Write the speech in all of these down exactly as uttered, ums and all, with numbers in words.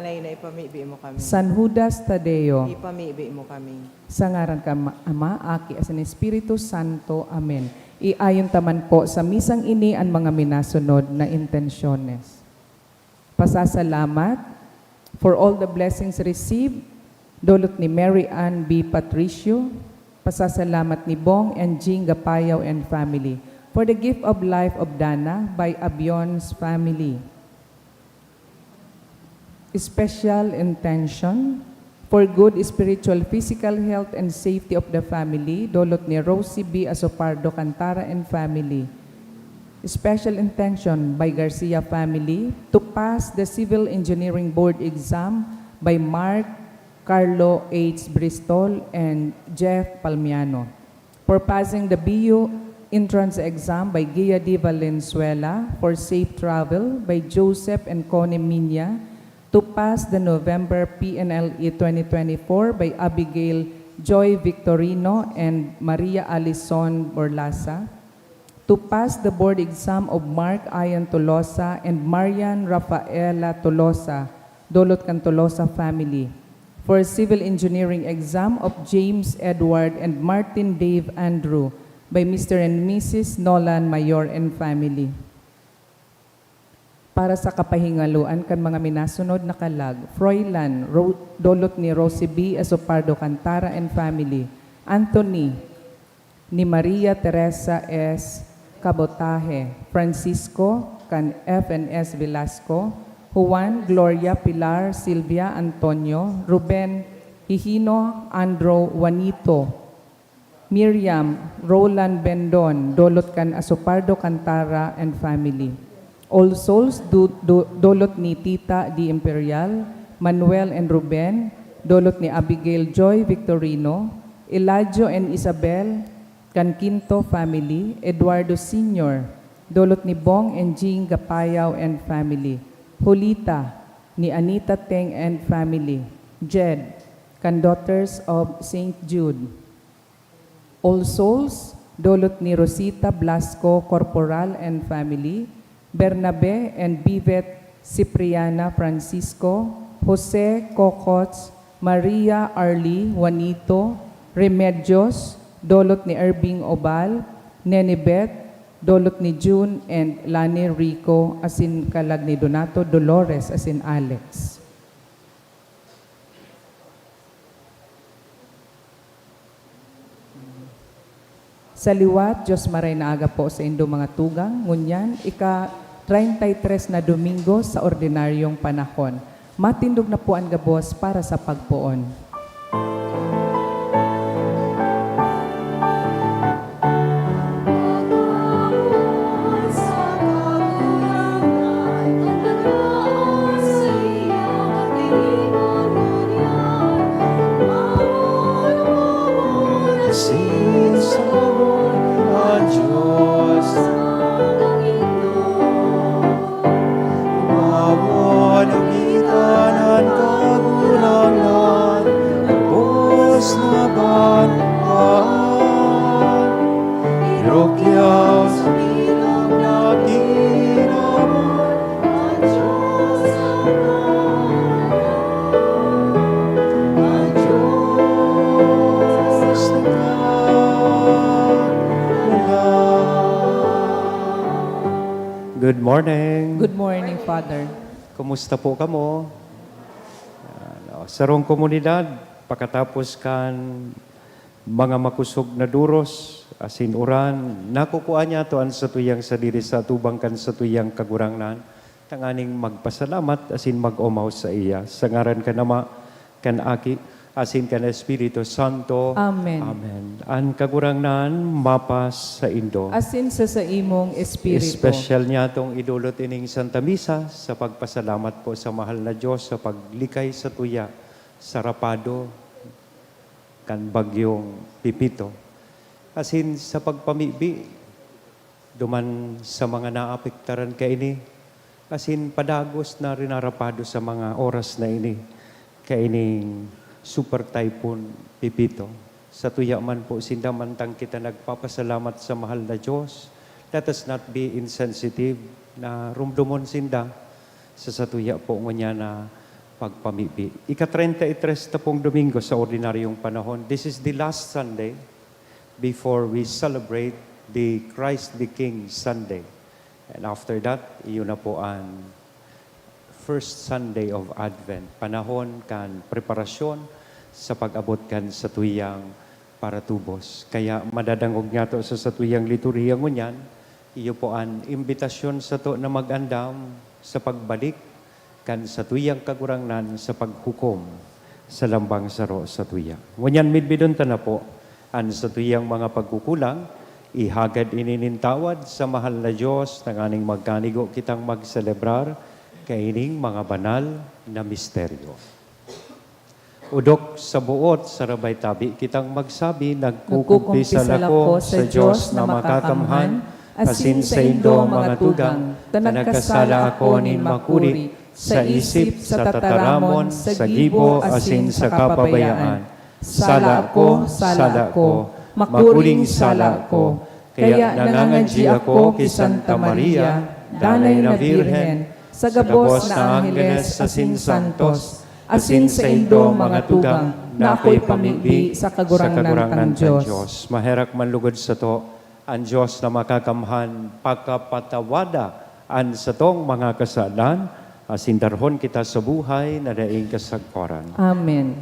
Nay na ipamibi mo kami. San Judas Tadeo. Ipamibi mo kami. Sa ngaran kan Ama, Aki, asin Espiritu Santo. Amen. Iayon ta man po sa misang ini an mga minasunod na intensyones. Pasasalamat for all the blessings received, dolot ni Mary Ann B. Patricio. Pasasalamat ni Bong and Jing Gapayaw and family for the gift of life of Dana by Abion's family. Special intention for good spiritual, physical health and safety of the family, dolot ni Rosie B. Asopardo Cantara and family. Special intention by Garcia family to pass the Civil Engineering Board exam by Mark Carlo H. Bristol and Jeff Palmiano. For passing the B U entrance exam by Gia D. Valenzuela, for safe travel by Joseph and Connie Minya, to pass the November P N L E twenty twenty-four by Abigail Joy Victorino and Maria Alison Borlasa, to pass the board exam of Mark Ian Tolosa and Marian Rafaela Tolosa, dolot kan Tolosa family, for civil engineering exam of James Edward and Martin Dave Andrew by Mister and Missus Nolan Mayor and family. Para sa kapahingaloan kan mga minasunod na kalag, Froilan, Ro-, dolot ni Rosie B. Asopardo Cantara and family, Anthony, ni Maria Teresa S. Cabotaje, Francisco, kan F N S Velasco, Juan, Gloria, Pilar, Silvia, Antonio, Ruben, Hihino, Andro, Juanito, Miriam, Roland Bendon, dolot kan Asopardo Cantara and family. All Souls, du-, du-, dolot ni Tita D. Imperial, Manuel and Ruben, dolot ni Abigail Joy Victorino, Eladio and Isabel, kan Quinto family, Eduardo Senior, dolot ni Bong and Jing Gapayaw and family, Julita, ni Anita Teng and family, Jed, kan Daughters of Saint Jude. All Souls, dolot ni Rosita Blasco Corporal and family, Bernabe and Bivet Cipriana Francisco, Jose Cocots, Maria Arly Juanito, Remedios, dolot ni Erbing Obal, Nenibet, dolot ni June and Lani Rico, asin kalag ni Donato, Dolores, asin Alex. Sa liwat, Dios maray na aga po sa indo mga tugang. Ngunyan, ika-treinta y tres na Domingo sa ordinaryong panahon. Matindog na po an gabos para sa pagpoon. Good morning. Good morning, Father. Kumusta po kamo? Ano, sarong komunidad, pakatapos kan mga makosog na duros, asin uran, nakukua niyato an satuyang sadiri sa atubang kan satuyang Kagurangnan, tanganing magpasalamat asin mag-omaw saiya. Sa ngaran kan Ama, kan Aki, asin kan Espiritu Santo. Amen. Amen. An Kagurangnan mapasaindo. Asin sa saimong espiritu. Espesyal niyatong idolot ining Santa Misa sa pagpasalamat po sa mahal na Diyos sa paglikay satuya sa rapado kan Bagyong Pepito. Asin sa pagpamibi duman sa mga naapektaran kaini, asin padagos na rinarapado sa mga oras na ini kaining Super Typhoon Pepito. Satuya man po sinda, mantang kita nagpapasalamat sa mahal na Diyos, let us not be insensitive na rumdomon sinda sa satuya po ngunyan na pagpamibi. Ika-treinta y tres na pong Domingo sa ordinaryong panahon. This is the last Sunday before we celebrate the Christ the King Sunday. And after that, iyon na po ang first Sunday of Advent, panahon kan preparasyon sa pag-abot kan satuyang paratubos. Kaya madadangog niyato sa satuyang liturhiya ngunyan, iyo po an imbitasyon sato na mag-andam sa pagbalik kan satuyang Kagurangnan sa paghukom sa lambang saro satuya. Ngunyan, midbidon ta na po an satuyang mga pagkukulang, ihagad ini nin tawad sa mahal na Dios, tanganing magkanigo kitang magselebrar kaining mga banal na misteryo. Odok sa boot, sarabay tabi kitang magsabi, nagkukumpisal ako sa Dios na makakamhan, asin saindo, mga tugang, ta nagkasala ako nin makuri, sa isip, sa tataramon, sa gibo, asin sa kapabayaan. Sala ko, sala ko, makuring sala ko. Kaya nangangadyi ako ki Santa Maria, Danay na Birhen, sa gabos na angheles asin santos, asin saindo, mga tugang, na ako'y pamibi sa Kagurangnan kan Dios. Maherak man lugod sato an Dios na makakamhan pakapatawada an satong mga kasalan, asin darhon kita sa buhay na daing kasagkoran. Amen.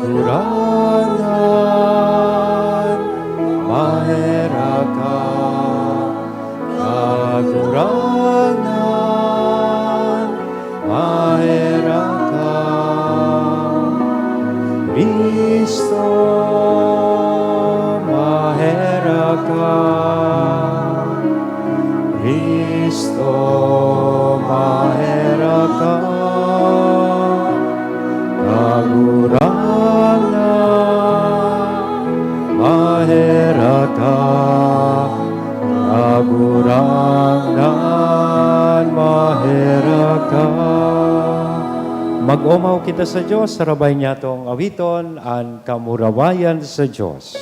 Kagurangnan, maherak ka. Kagurangnan, maherak ka. Cristo, maherak ka. Cristo, maherak ka. Kagurangnan, maherak ka. Kagurangnan, maherak ka. Mag-omaw kita sa Dios, sarabay niyatong awiton an kamurawayan sa Dios.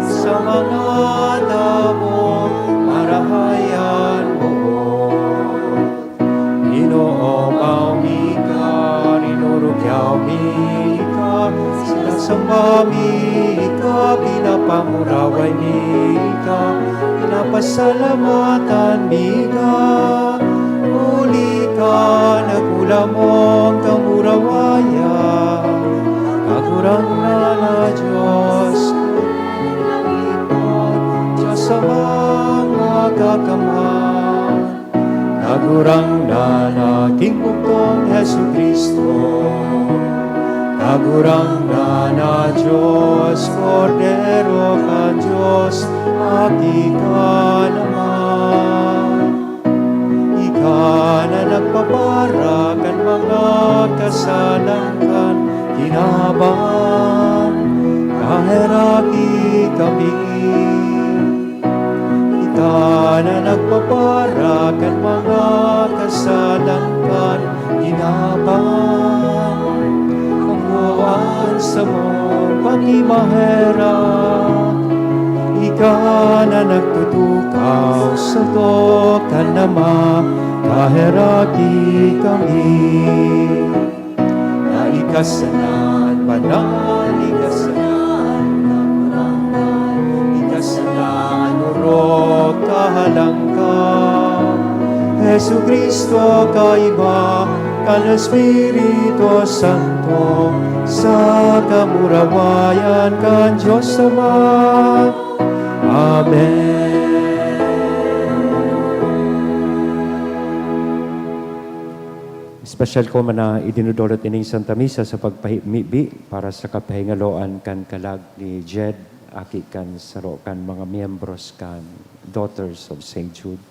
Sa mga tabong marahay an boot. Inoomaw mi ka, rinurugyaw mi ka, sinasamba mi ka, pinapamuraway mi ka, pinapasalamatan mi ka. Huli ka naghulamong kamurawayan, Kagurangnan na Dios, Dios sa mga kakamhan. Kagurangnan na king bugtong Jesu-Cristo, Kagurangnan na Dios, Kordero kan Dios, Aki ka naman. Ika na nagpapara kan mga kasalan kan kinaban, kaheraki kami. Ika na nagpapara kan mga kasalan kan kinaban, kanggoan samong pakimaherak. Ika na nagtutukaw sato kan Ama, kaheraki kami. Na ika sana an banal, ika sana an Kagurangnan, ika sana an orog, kahalangkaw. Jesu-Cristo, kaiba kan Espiritu Santo, sa kamurawayan kan Dios Ama. Amen. Espesyal ko man na idinudulot ining Santa Misa sa pagpahimibi para sa kapahingaloan kan kalag ni Jed, aki kan saro kan mga miyembros kan Daughters of Saint Jude.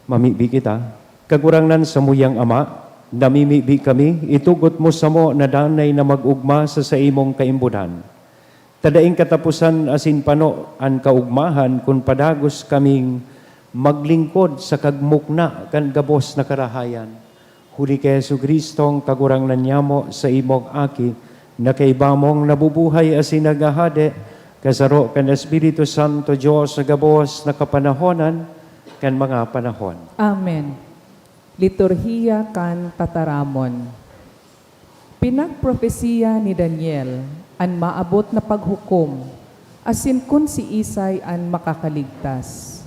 Mamibi kita. Kagurangnan, samuyang Ama, Namimibi kami, itugot mo samo na danay na mag-ogma sa saimong kaimbodan. Ta daing kataposan asin pano an kaogmahan kun padagos kaming maglingkod sa kagmukna kan gabos na karahayan. Huli ki Jesu-Cristong Kagurangnan nyamo, sa imong Aki, na kaiba mong nabubuhay asin naghahade, kasaro kan Espiritu Santo, Dios na gabos na kapanahonan kan mga panahon. Amen. Liturhiya kan Tataramon. Pinagpropesiya ni Daniel an maabot na paghukom, asin kun siisay an makakaligtas.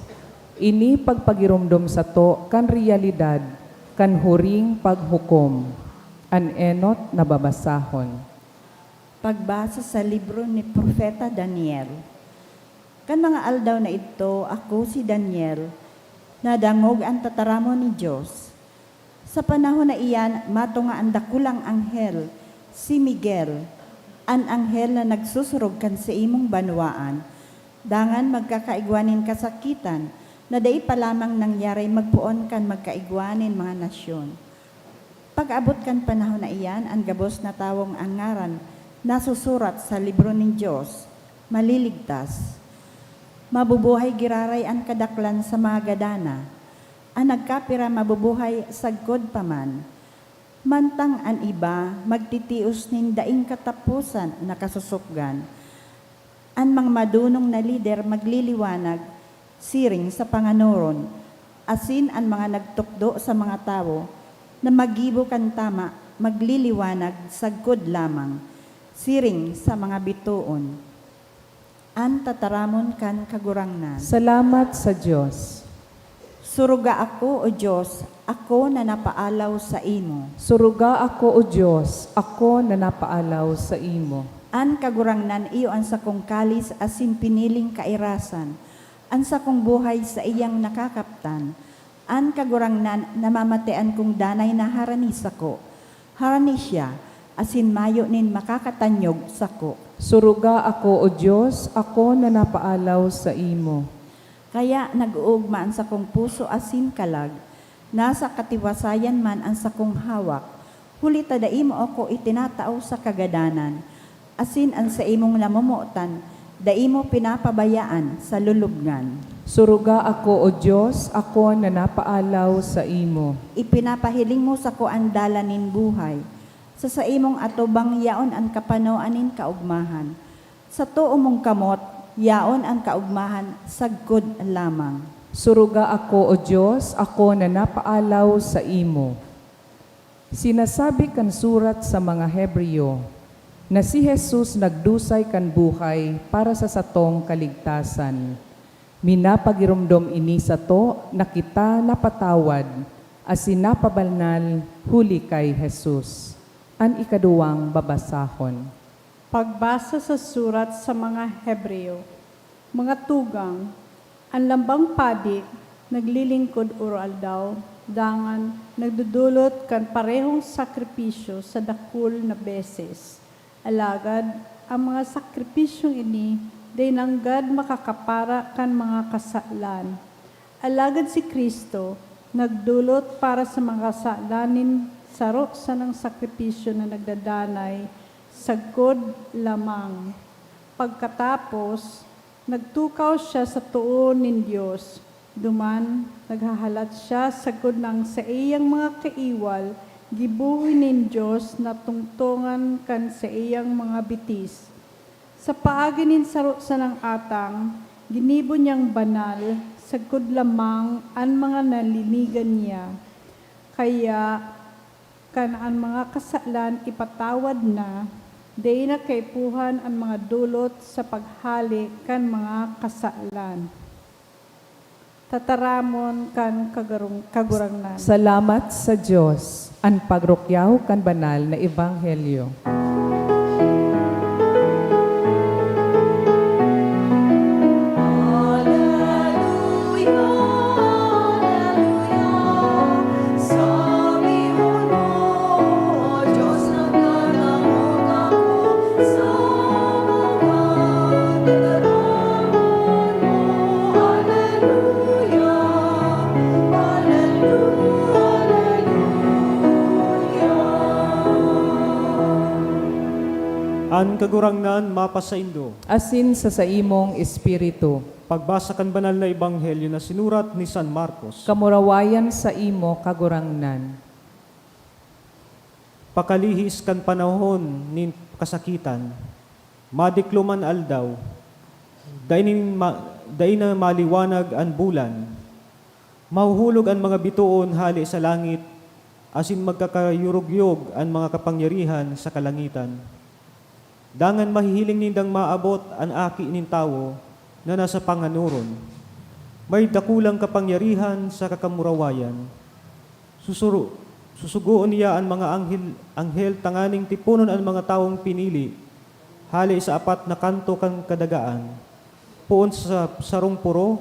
Ini pagpagiromdom sato kan reyalidad kan huring paghukom. An enot na babasahon. Pagbasa sa libro ni Propeta Daniel. Kan mga aldaw na idto, ako, si Daniel, nadangog an tataramon ni Dios. Sa panahon na iyan, matunga an dakulang anghel, si Miguel, an anghel na nagsusurog kan saimong banwaan, dangan magkakaigwa nin kasakitan na dai pa lamang nangyari magpoon kan magkaigwa nin mga nasyon. Pag-abot kan panahon na iyan, an gabos na tawong an ngaran nasusurat sa libro nin Dios, maliligtas. Mabubuhay giraray an kadaklan sa mga gadana. An nagkapira mabubuhay sagkod pa man, mantang an iba magtitios nin daing kataposan na kasosopgan. An mga madonong na lider magliliwanag siring sa panganoron, asin an mga nagtukdo sa mga tawo na maggibo kan tama magliliwanag sagkod lamang siring sa mga bitoon. An tataramon kan Kagurangnan. Salamat sa Dios. Suruga ako, O Dios, ako na napaalaw saimo. Suruga ako, O Dios, ako na napaalaw saimo. An Kagurangnan iyo an sakong kalis asin piniling kairasan, an sakong buhay saiyang nakakaptan. An Kagurangnan namamatean kong danay na harani sako. Harani siya, asin mayo nin makakatanyog sako. Suruga ako, O Dios, ako na napaalaw saimo. Kaya nag-oogma an sakong puso asin kalag, nasa katiwasayan man an sakong hawak, huli ta dai mo ako itinatao sa kagadanan, asin an saimong namomotan dai mo pinapabayaan sa lulubngan. Suruga ako, O Dios, ako na napaalaw saimo. Ipinapahiling mo sako an dalan nin buhay. Sa saimong atubang yaon an kapanoan nin kaogmahan. Sa too mong kamot, yaon an kaogmahan sagkod lamang. Suruga ako, O Dios, ako na napaalaw saimo. Sinasabi kan surat sa mga Hebreyo na si Jesus nagdusay kan buhay para sa satong kaligtasan. Minapagiromdom ini sato na kita napatawad asin napabanal huli kay Jesus. An ikaduwang babasahon. Pagbasa sa surat sa mga Hebreyo. Mga tugang, an lambang padi naglilingkod oro-aldaw, dangan nagdodolot kan parehong sakripisyo sa dakul na beses. Alagad, an mga sakripisyong ini dai nanggad makakapara kan mga kasalan. Alagad si Cristo nagdolot para sa mga kasalan nin saro sanang sakripisyo na nagdadanay sagkod lamang. Pagkatapos, nagtukaw siya sa too nin Dios. Duman, naghahalat siya sagkod na an saiyang mga kaiwal gibohon nin Dios na tungtongan kan saiyang mga bitis. Sa paagi nin saro sanang atang, ginibo niyang banal sagkod lamang an mga nalinigan niya. Kaya, kan an mga kasalan ipatawad na, dai na kaipuhan an mga dolot sa paghale kan mga kasalan. Tataramon kan kagarong-, Kagurangnan. Salamat sa Dios, an pagrukyaw kan banal na ebanghelyo. An Kagurangnan mapasaindo. Asin sa saimong espiritu. Pagbasa kan Banal na Ebanghelyo na sinurat ni San Marcos. Kamurawayan saimo, Kagurangnan. Pakalihis kan panahon nin kasakitan, madiklom an aldaw, dai nin ma- dai na maliwanag an bulan. Mahuhulog an mga bitoon hale sa langit, asin magkakayurugyog an mga kapangyarihan sa kalangitan. Dangan mahihiling nindang maabot an Aki nin Tawo na nasa panganoron. May dakulang kapangyarihan sa kakamurawayan. Susuru- susugoon niya an mga anghel, anghel tanganing tiponon an mga tawong pinili hale sa apat na kanto kan kadagaan, poon sa sarong poro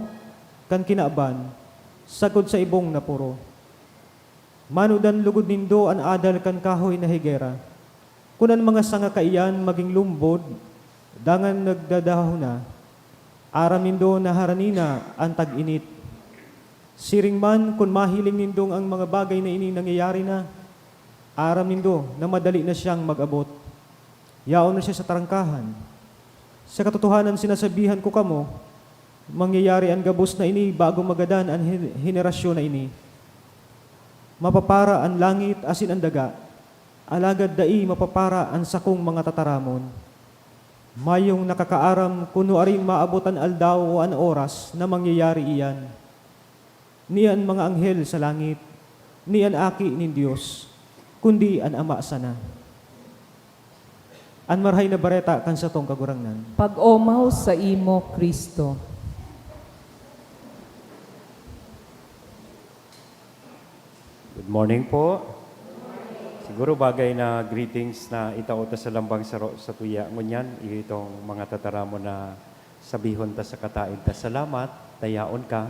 kan kinaban, sagkod sa ibong na poro. Manodan lugod nindo an adal kan kahoy na higera. Kun an mga sanga kaiyan magin lumbod, dangan nagdadahon na, aram nindo na harani na an tag-init. Siring man, kun mahiling nindong ang mga bagay na ini nangyayari na, aram nindo na madali na siyang mag-abot. Yaon na siya sa trangkahan. Sa katotohanan, sinasabihan ko kamo, mangyayari an gabos na ini bago magadan an hen- henerasyon na ini. Mapapara an langit asin an daga, alagad dai mapapara an sakong mga tataramon. Mayong nakakaaram kun nuarin maabot an aldaw o an oras na mangyayari iyan. Ni an mga anghel sa langit, ni an Aki nin Dios, kundi an Ama sana. An Marahay na Bareta kan satong Kagurangnan. Pag-omaw saimo, Cristo. Good morning po. Siguro bagay na greetings na itao ta sa lambang saro sa tuya. Ngunyan, iyo itong mga tataramon na sabihon ta sa kataed ta, "Salamat, ta yaon ka."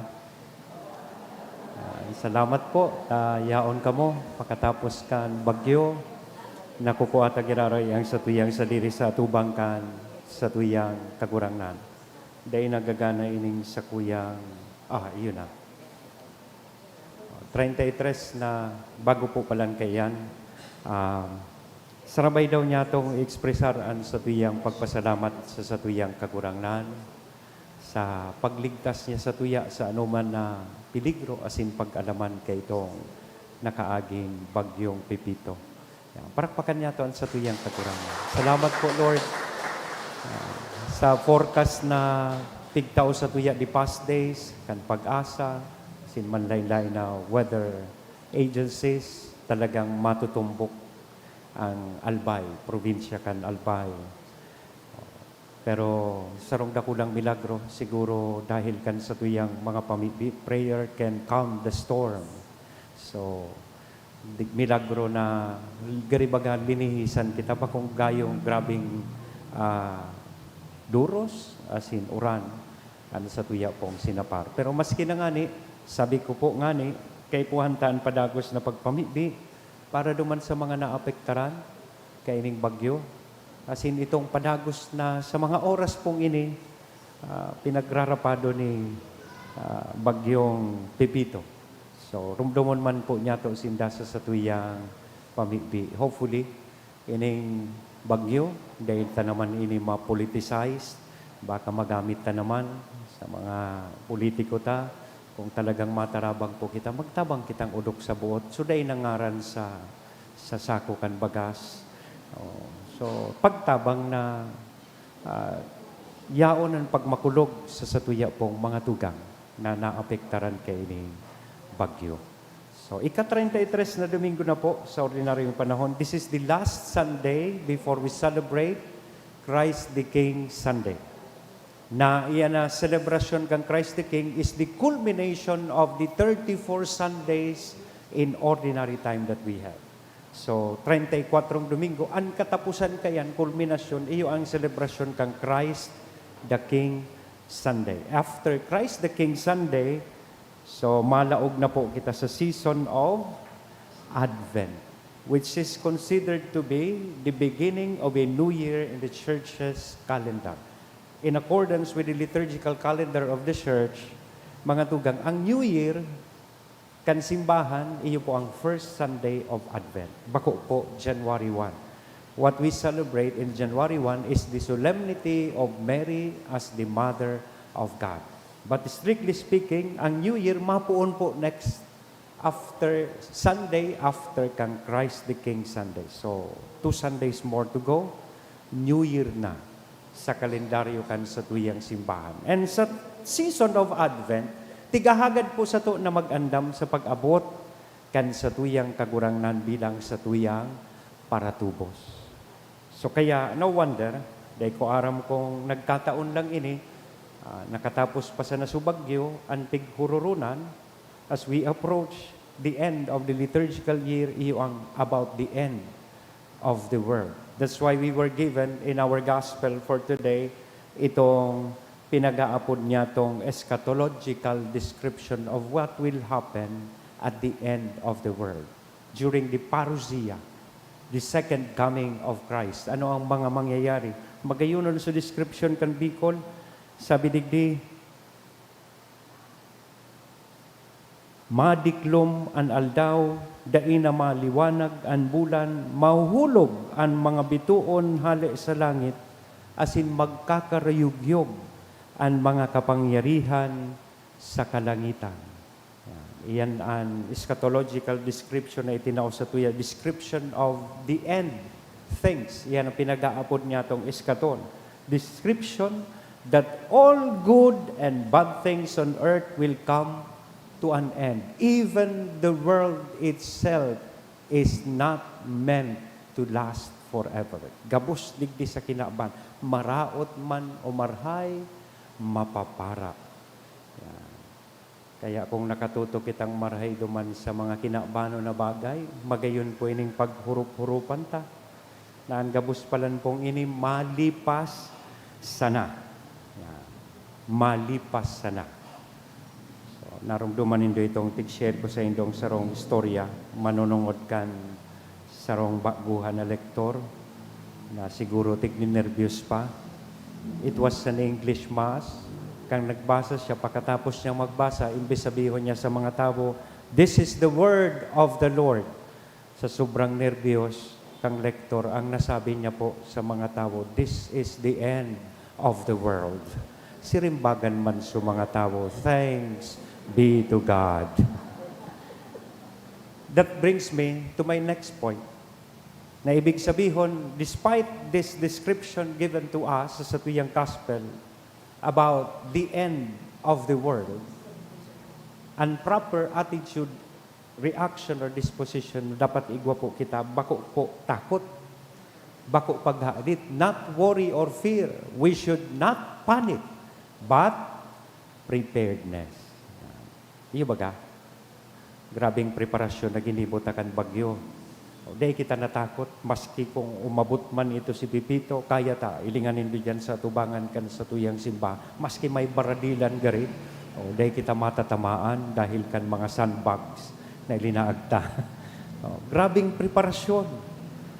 Ah, salamat po, ta yaon kamo pakatapos kan bagyo. Nakukua ta giraray ang satuyang sadiri sa atubang kan satuyang Kagurangnan. Dai nagagana ining sakuyang, ah, iyo na. Treinta y tres na bago po palan kaiyan. Ah, sarabay daw niya tong i-expresar an satuyang pagpasalamat sa satuyang Kagurangnan sa pagligtas niya satuya sa anoman na peligro asin pag-alaman kaitong nakaaging Bagyong Pepito. Yan. Parakpakan niyato an satuyang Kagurangnan. Salamat po, Lord. Ah, sa forecast na pigtao satuya the past days, kan PAGASA, asin manlain-lain na weather agencies, talagang matutumbok ang Albay, probinsya kan Albay. Pero sarong dakulang milagro, siguro dahil kan satuyang mga pamibi, prayer can calm the storm. So, di- milagro na gari baga linihisan kita, bakong gayong grabing, ah, duros, asin uran, an satuya pong sinapar. Pero maski na ngani, sabi ko po ngani, kaipuhan ta an padagos na pagpamibi para duman sa mga naapektaran kaining bagyo. Asin itong padagos na sa mga oras pong ini, ah, pinagrarapado ni, ah, Bagyong Pepito. So, rumdomon man po niyato sinda sa satuyang pamibi. Hopefully, ining bagyo, dai ta naman ini ma-politicize, baka magamit ta naman sa mga politiko ta. Kung talagang matarabang po kita, magtabang kitang odok sa buot. So, dai na ngaran sa, sa sako kan bagas. Oh, so, pagtabang na, ah, yaon an pagmakulog sa satuya pong mga tugang na naapektaran kaining bagyo. So, ika-treinta y tres na Domingo na po sa ordinaryong panahon. This is the last Sunday before we celebrate Christ the King Sunday. Na iyan na selebrasyon kan Christ the King is the culmination of the thirty-four Sundays in ordinary time that we have. So, treinta y kuwatrong Domingo, an katapusan kaiyan, kulminasyon, iyo ang selebrasyon kan Christ the King Sunday. After Christ the King Sunday, so malaog na po kita sa season of Advent, which is considered to be the beginning of a new year in the church's calendar. In accordance with the liturgical calendar of the church, mga tugang, ang New Year kan simbahan, iyo po ang first Sunday of Advent. Bako po, January one. What we celebrate in January one is the solemnity of Mary as the Mother of God. But strictly speaking, ang New Year mapoon po next after Sunday, after kan Christ the King Sunday. So, two Sundays more to go, New Year na sa kalendaryo kan satuyang simbahan. And sa season of Advent, tigahagad po sato na mag-andam sa pag-abot kan satuyang Kagurangnan bilang satuyang paratubos. So kaya, no wonder, dai ko aram kung nagkataon lang ini, ah, nakatapos pa sana su bagyo, an pighururunan, as we approach the end of the liturgical year, iyo ang about the end of the world. That's why we were given in our gospel for today itong pinag-aapod niya tong eschatological description of what will happen at the end of the world, during the parousia, the second coming of Christ. Ano ang mga mangyayari? Magayonon sa description kan Bicol, sabi digdi, "Madiklom an aldaw, dai na maliwanag an bulan, mahuhulog an mga bitoon hale sa langit, asin magkakarayugyog an mga kapangyarihan sa kalangitan." Yan. Iyan an eschatological description na itinao satuya, description of the end things. Iyan ang pinag-aapod niya tong eschaton. Description that all good and bad things on earth will come to an end. Even the world itself is not meant to last forever. Gabos digdi sa kinaban, maraot man o marhay, mapapara. Yan. Kaya kung nakatutok kitang marhay duman sa mga kinabanon na bagay, magayon po ining paghurup-hurupan ta, na an gabos palan pong ini malipas sana. Yan. Malipas sana. So, narumduman nindo itong tig-share ko saindong sarong istorya, manunungod kan sarong baguhan na lektor na siguro tigninerbyos pa. It was an English mass. Kan nagbasa siya, pakatapos niyang magbasa, imbes sabihon niya sa mga tawo, "This is the word of the Lord." Sa sobrang nerbiyos kang lektor, ang nasabi niya po sa mga tawo, "This is the end of the world." Sirimbagan man sa mga tawo, "Thanks be to God." That brings me to my next point. Na ibig sabihon, despite this description given to us sa satuyang gospel about the end of the world, an proper attitude, reaction, or disposition na dapat igwa po kita, bako po takot, bako paghadit, not worry or fear. We should not panic, but preparedness. Iyo baga? Grabeng preparasyon na ginibo ta kan bagyo. O, dai kita natakot, maski kung umabot man ito si Pepito, kaya ta, hilinga nindo diyan sa atubangan kan satuyang simba, maski may baradilan gari, o, dai kita matatamaan dahil kan mga sandbags na ilinaag ta. O, grabeng preparasyon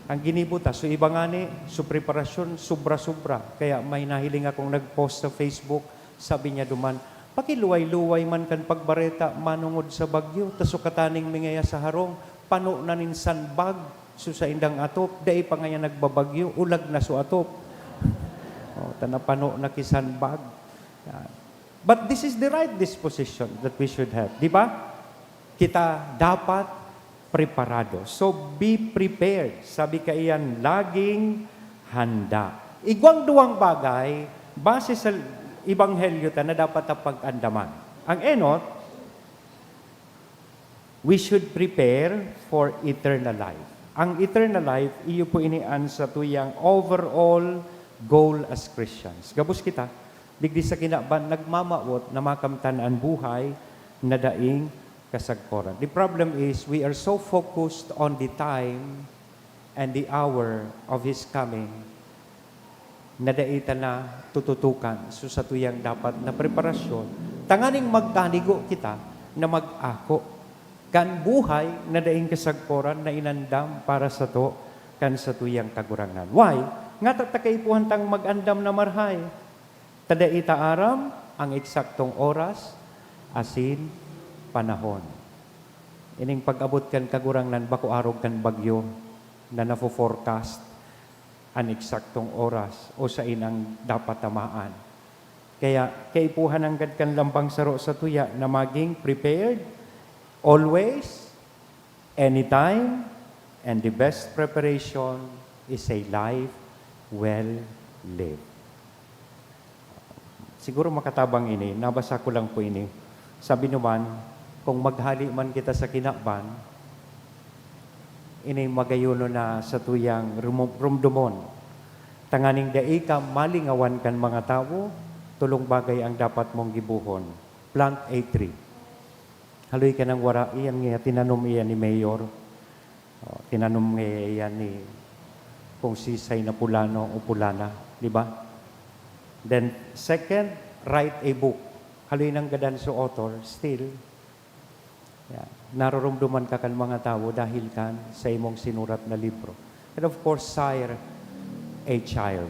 ang ginibo ta. So, iba ngani, so preparasyon, sobra-sobra. Kaya may nahiling akong nag-post sa Facebook, sabi niya duman, "Pakiluway-luway man kan pagbareta manongod sa bagyo, ta sukataning mingaya sa harong, pano na nin sandbag so saindang atop, dai pa ngayan nagbabagyo, ulag na so atop." O, ta napano na ki sandbag. Yan. But this is the right disposition that we should have, di ba? Kita dapat preparado. So, be prepared. Sabi kaiyan, laging handa. Igwang duwang bagay, base sa Ebanghelyo ta na dapat ta pag-andaman. Ang enot, we should prepare for eternal life. Ang eternal life, iyo po ini an satuyang overall goal as Christians. Gabos kita, digdi sa kinaban, nagmamawot na makamtan an buhay na daing kasagkoran. The problem is, we are so focused on the time and the hour of His coming na dai ta na tututukan. So, satuyang dapat na preparasyon, tanganing magkanigo kita na mag-ako kan buhay na daing kasagkoran na inandam para sato kan satuyang Kagurangnan. Why? Ngata ta kaipuhan tang mag-andam na marhay. Ta dai ta aram ang eksaktong oras asin panahon. Ining pag-abot kan Kagurangnan bako arog kan bagyo na nafo-forecast an eksaktong oras o saen an dapat tamaan. Kaya kaipuhan nanggad kan lambang saro sa tuya na maging prepared always, anytime, and the best preparation is a life well lived. Siguro makatabang ini, nabasa ko lang po ini. Sabi naman, kung maghali man kita sa kinaban, ini magayon na sa tuyang rumo-, rumdomon. Tanganing dai ka malingawan kan mga tawo, tolong bagay ang dapat mong gibohon. Plant a tree. Haloy ka nang wara, iyan nga tinanom iyan ni Mayor. Oh, tinanom nga iyan ni kung sisay na pulano o pulana, di ba? Then, second, write a book. Haloy nang gadan sa author, still, yeah, naroromdoman ka kan mga tawo dahil kan sa imong sinurat na libro. And of course, sire a child.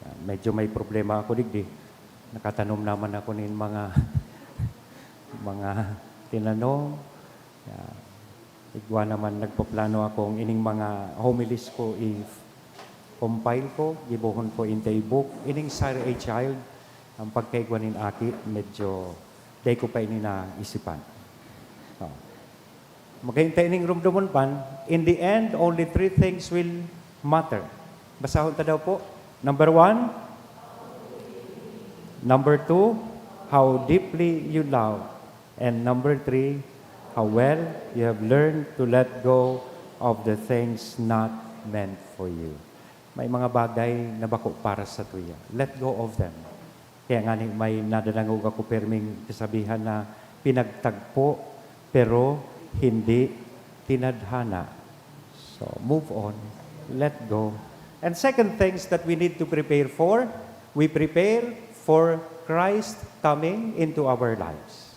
Yeah, medyo may problema ako digdi. Nakatanom naman ako nin mga, mga tinanom. Yeah. Igwa naman, nagpaplano akong ining mga homilies ko, i-compile ko, gibohon ko into a book. Ining Sire a Child, ang pagkaigwa nin aki, medyo dai ko pa ini naisipan. Oh. Magkainta ining rumdomon pan, in the end, only three things will matter. Basahon ta daw po. Number one, number two, how deeply you love. And number three, how well you have learned to let go of the things not meant for you. May mga bagay na bako para sa tuya. Let go of them. Kaya nga ni, may nadadangog ako perming kasabihan na pinagtagpo, pero hindi tinadhana. So, move on. Let go. And second things that we need to prepare for, we prepare for Christ coming into our lives.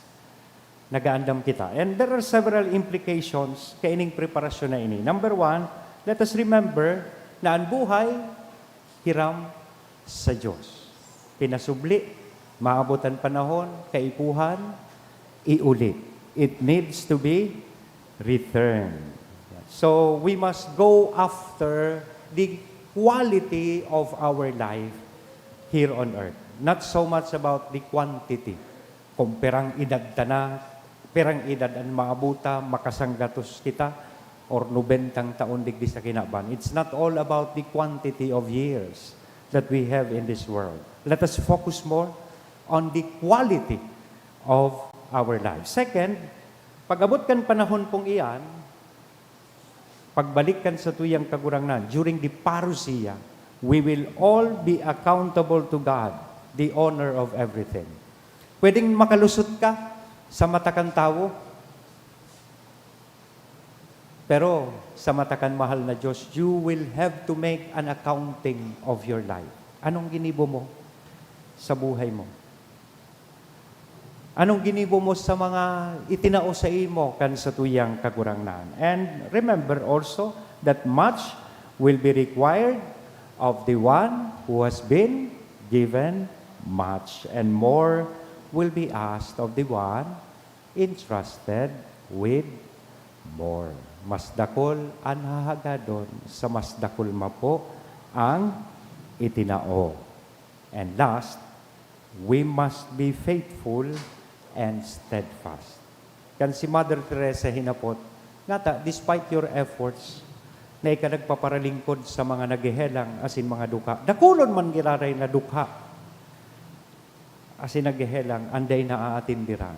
Nagaandam kita. And there are several implications kaining preparasyon na ini. Number one, let us remember na an buhay hiram sa Dios. Pinasubli, maabot an panahon, kaipuhan, iuli. It needs to be returned. So, we must go after the quality of our life here on earth. Not so much about the quantity. Kung pirang edad ta na, pirang edad an maabuta, makasanggatos kita, or nobentang taon digdi sa kinaban. It's not all about the quantity of years that we have in this world. Let us focus more on the quality of our life. Second, pag-abot kan panahon pong iyan, pagbalik kan satuyang Kagurangnan, during the parousia, we will all be accountable to God, the owner of everything. Pwedeng makalusot ka sa mata kan tawo, pero sa mata kan mahal na Diyos, you will have to make an accounting of your life. Anong ginibo mo sa buhay mo? Anong ginibo mo sa mga itinao saimo kan satuyang Kagurangnan? And remember also that much will be required of the one who has been given much, and more will be asked of the one entrusted with more. Mas dakul an hahagadon, sa mas dakul man po ang itinao. And last, we must be faithful and steadfast. Kan si Mother Teresa hinapot, ngata, despite your efforts, na ika nagpaparalingkod sa mga naghehelang asin mga dukha, dakulon man giraray na dukha asin naghehelang an dai naaatindiran.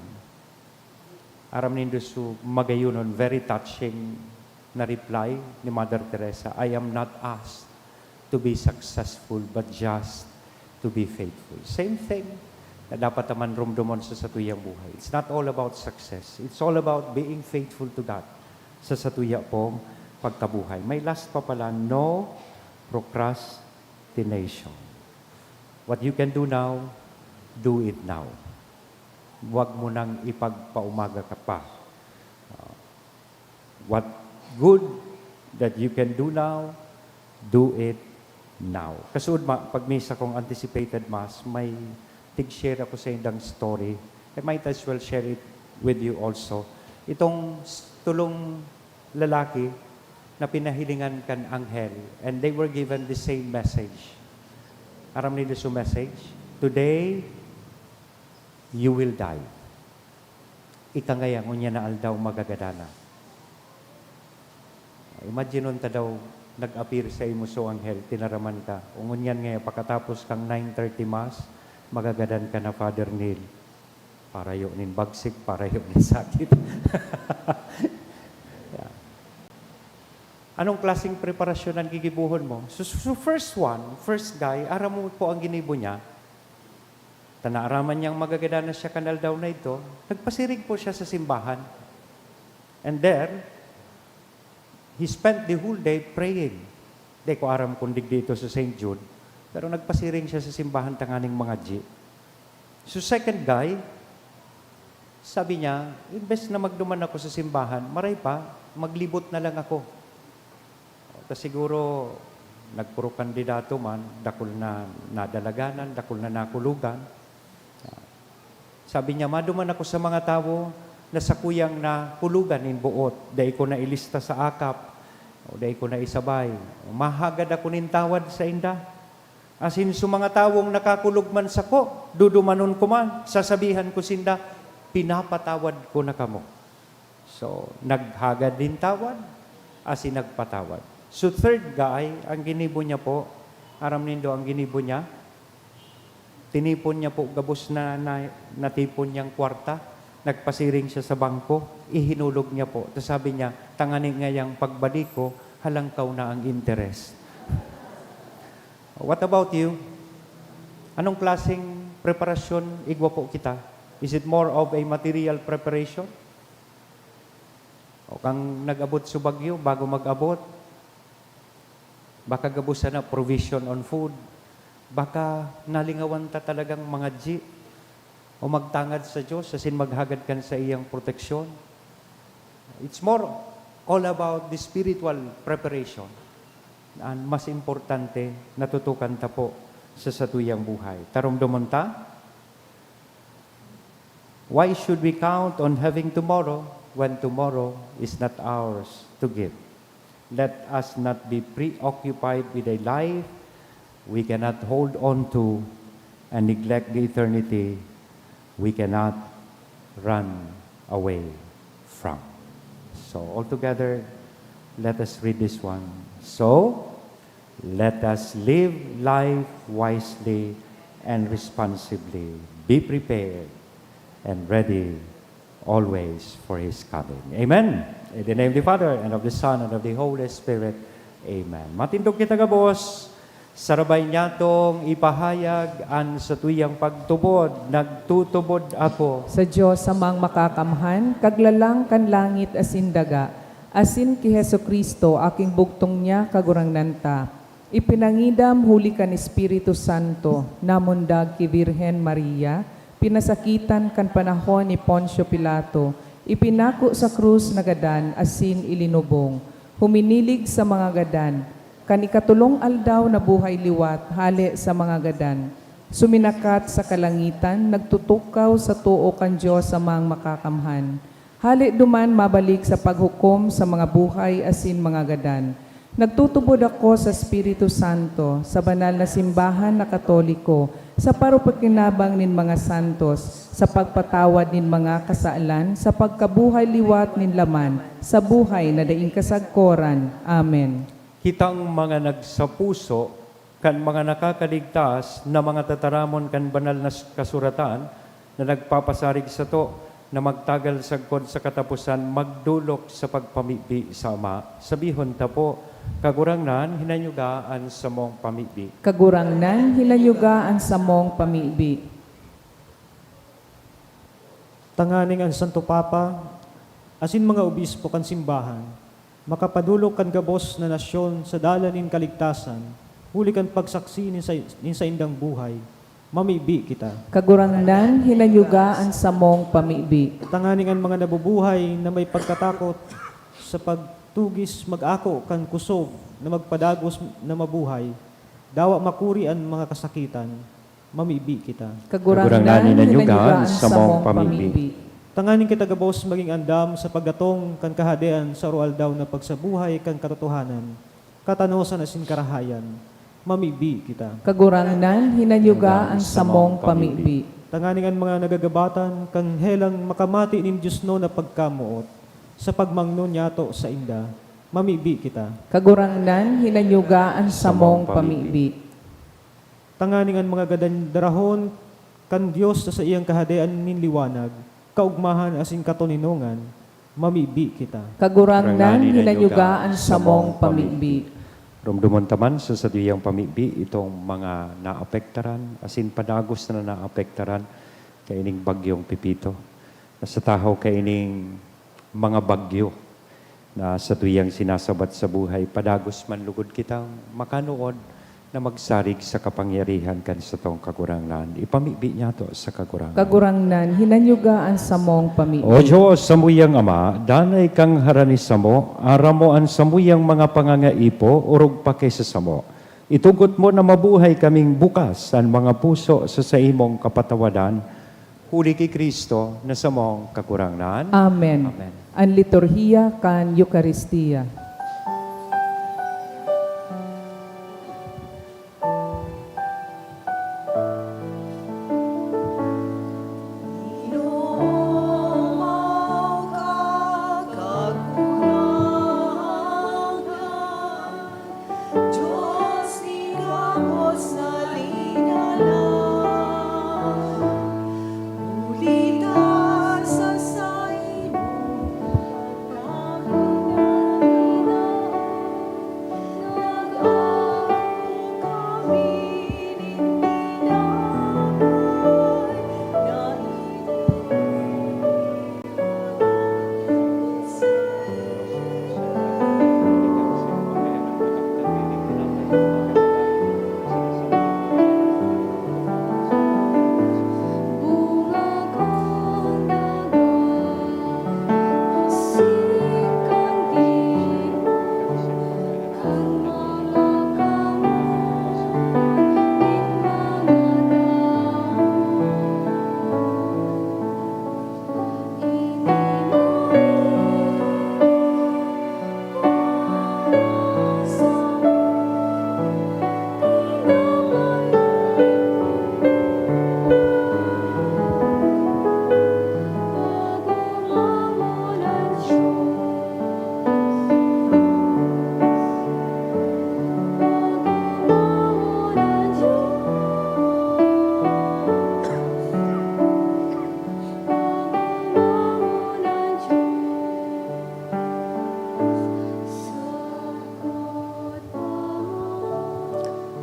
Aram nindo su magayonon, very touching na reply ni Mother Teresa, "I am not asked to be successful, but just to be faithful." Same thing na dapat naman rumdomon sa satuyang buhay. It's not all about success. It's all about being faithful to God sa satuya pong pagkabuhay. May last pa pala, no procrastination. What you can do now, do it now. Huwag mo nang ipagpaumaga ka pa. Uh, what good that you can do now, do it now. Kasuod ma, pag may sakong anticipated mass, may tig-share ako sa indang story. I might as well share it with you also. Itong s-, tulong lalaki, na pinahilingan kan anghel, and they were given the same message. Aram nindo su message? "Today, you will die." Ika ngaya, ngunyan na aldaw, magagadan na. Imagine ta daw, nag-appear saimo su anghel, tinaraman ka. O ngunyan ngaya, pakatapos kang nine thirty mass, magagadan ka na, Father Neil. Parayo nin bagsik, parayo nin sakit. Yeah. Anong klaseng preparasyon ang gigibohon mo? So, so, so first one, first guy, aram mo po ang ginibo niya. Ta naaraman niyang magagadan na siya kan aldaw na ito, nagpasiring po siya sa simbahan. And there, he spent the whole day praying. Di ko aram kung digdi ito sa Saint Jude, pero nagpasiring siya sa simbahan tanganing mangadyi. So second guy, sabi niya, "Imbes na magduman ako sa simbahan, maray pa, maglibot na lang ako." Ta siguro, nagpuro kandidato man, dakul na nadalaganan, dakul na nakulogan. Sabi niya, "Maduman ako sa mga tawo na sakuyang nakulogan nin boot, dai ko na ilista sa akap, o dai ko na isabay. Mahagad ako nin tawad sainda. Asin sa mga tawong nakakulog man sako, dudumanon ko man, sasabihan ko sinda, 'Pinapatawad ko na kamo.'" So, naghagad nin tawad, asin nagpatawad. So, third guy, ang ginibo niya po, aram nindo ang ginibo niya? Tinipon niya po gabos na, na, natipon niyang kwarta, nagpasiring siya sa bangko, ihinulog niya po. Tapos sabi niya, "Tangani ngayang pagbalik ko, halangkaw na ang interes." What about you? Anong klaseng preparasyon igwa po kita? Is it more of a material preparation? O kang nag-abot sa Baguio, bago mag-abot, baka gabos sana provision on food. Baka nalingawan ta talagang mangadyi o magtangad sa Diyos asin maghagad kan saiyang proteksyon. It's more all about the spiritual preparation. An mas importante, natutukan ta po sa satuyang buhay. Taromdomon ta, why should we count on having tomorrow when tomorrow is not ours to give? Let us not be preoccupied with a life we cannot hold on to and neglect the eternity we cannot run away from. So, all together, let us read this one. So, let us live life wisely and responsibly. Be prepared and ready always for His coming. Amen. In the name of the Father, and of the Son, and of the Holy Spirit. Amen. Matindog kita gabos. Sarabay niyatong ipahayag an satuyang pagtubod, "Nagtutubod ako." Sa Dios Amang Makakamhan, Kaglalang kan langit asin daga, asin ki Jesu-Cristo, aking bugtong niya, Kagurangnan ta, ipinangidam huli kan Espiritu Santo, namundag ki Birhen Maria, pinasakitan kan panahon ni Poncio Pilato, ipinako sa krus na gadan asin ilinubong. Huminilig sa mga gadan. Kan ikatolong aldaw nabuhay liwat hale sa mga gadan. Suminakat sa kalangitan, nagtutukaw sa too kan Dios Amang Makakamhan. Hale duman mabalik sa paghukom sa mga buhay asin mga gadan. Nagtutubod ako sa Espiritu Santo, sa banal na simbahan na Katoliko, sa parupakinabang nin mga santos, sa pagpatawad nin mga kasalan, sa pagkabuhay liwat nin laman, sa buhay na daing kasagkoran. Amen. Kitang mga nagsapuso kan mga nakakaligtas na mga tataramon kan Banal na s-, Kasuratan na nagpapasarig sato na magtagal sagkod sa kataposan magdolok sa pagpamibi sa Ama, sabihon ta po, "Kagurangnan, hinanyuga an samong pamibi." Kagurangnan, hinanyuga an samong pamibi. Tanganing an Santo Papa asin mga obispo kan simbahan makapadolok kan gabos na nasyon sa dalan nin kaligtasan, huli kan pagsaksi nin sa-, nin saindang buhay, mamibi kita. Kagurangnan, hinanyuga an samong pamibi. Tanganing an mga nabubuhay na may pagkatakot sa pagtugis mag-ako kan kusog na magpadagos na mabuhay, dawa makuri an mga kasakitan, mamibi kita. Kagurangnan, hinanyuga an samong pamibi. Tanganing kita gabos magin andam sa pagdatong kan Kahadean sa aroaldaw na pagsabuhay kan katotohanan, katanosan asin karahayan, mamibi kita. Kagurangnan, hinanyuga an samong pamibi. Tanganing an mga nagagabatan kan helang makamati nin diosnon na pagkamoot sa pagmangno niyato sainda, mamibi kita. Kagurangnan, hinanyuga an samong pamibi. Tanganing an mga gadan darahon kan Dios sa saiyang Kahadean nin liwanag, kaogmahan asin katoninongan, mamibi kita. Kagurangnan, hinanyuga an samong pamibi. Romdomon ta man sa satuyang pamibi itong mga naapektaran asin padagos na naapektaran kaining Bagyong Pepito. Sa tahaw kaining mga bagyo na satuyang sinasabat sa buhay, padagos man lugod kitang makanuod na magsarig sa kapangyarihan kan satong Kagurangnan. Ipamibi niyato sa Kagurangnan. Kagurangnan, hinanyuga an samong pamibi. O Dios, samuyang Ama, danay kang harani samo, aram mo an samuyang mga pangangaipo, orog pa ki sa samo. Itugot mo na mabuhay kaming bukas an mga puso sa saimong kapatawadan, huli ki Cristo na samong Kagurangnan. Amen. Amen. An liturhiya kan Eukaristia. Diyos nin gabos na linalang, huli ta sa saimong pagkabanal, nag-apo kami nin tinapay na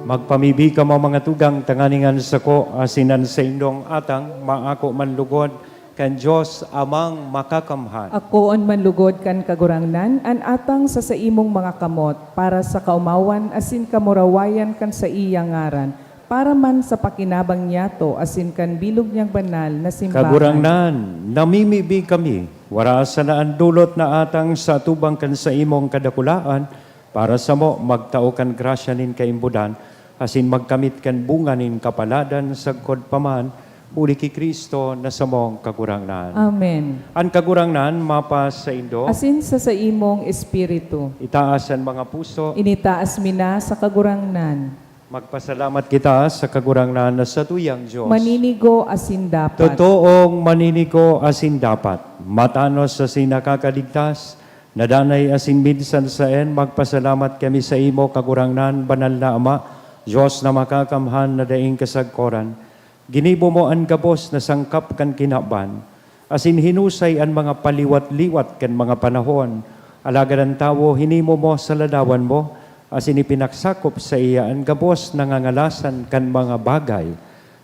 Magpamibi kamo, mga tugang, tanganing an sako asin an saindong atang maako man lugod kan Dios Amang Makakamhan. Akoon man lugod kan Kagurangnan an atang sa saimong mga kamot para sa kaomawan asin kamurawayan kan saiyang ngaran, para man sa pakinabang niyato asin kan bilog niyang banal na simbahan. Kagurangnan, namimibi kami, wara sana an dulot na atang sa atubang kan saimong kadakulaan, para samo magtao kan grasya nin kaimbodan, asin magkamit kan bunga nin kapaladan sagkod pa man, huli ki Cristo na samong Kagurangnan. Amen. An Kagurangnan mapasaindo. Asin sa saimong espiritu. Itaas an mga puso. Initaas mi na sa Kagurangnan. Magpasalamat kita sa Kagurangnan na satuyang Dios. Maninigo asin dapat. Totoong maninigo asin dapat. Matanos asin nakakaligtas, na danay asin minsan saen, magpasalamat kami saimo, Kagurangnan, Banal na Ama, Dios na makakamhan na daing kasagkoran. Ginibo mo an gabos na sangkap kan kinaban, asin hinusay an mga paliwat-liwat kan mga panahon. Alagad an tawo hinimo mo sa ladawan mo, asin ipinagsakop saiya an gabos na ngangalasan kan mga bagay,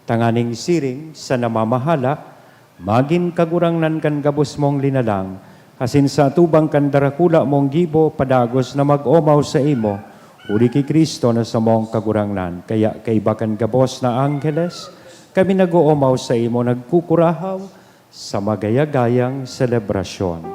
tanganing siring sa namamahala, magin kagurangnan kan gabos mong linalang, asin sa atubang kan darakula mong gibo padagos na mag-omaw saimo, huli ki Cristo na samong Kagurangnan. Kaya kaiba kan gabos na angheles, kami nag-oomaw saimo, nagkukurahaw sa magaya-gayang selebrasyon.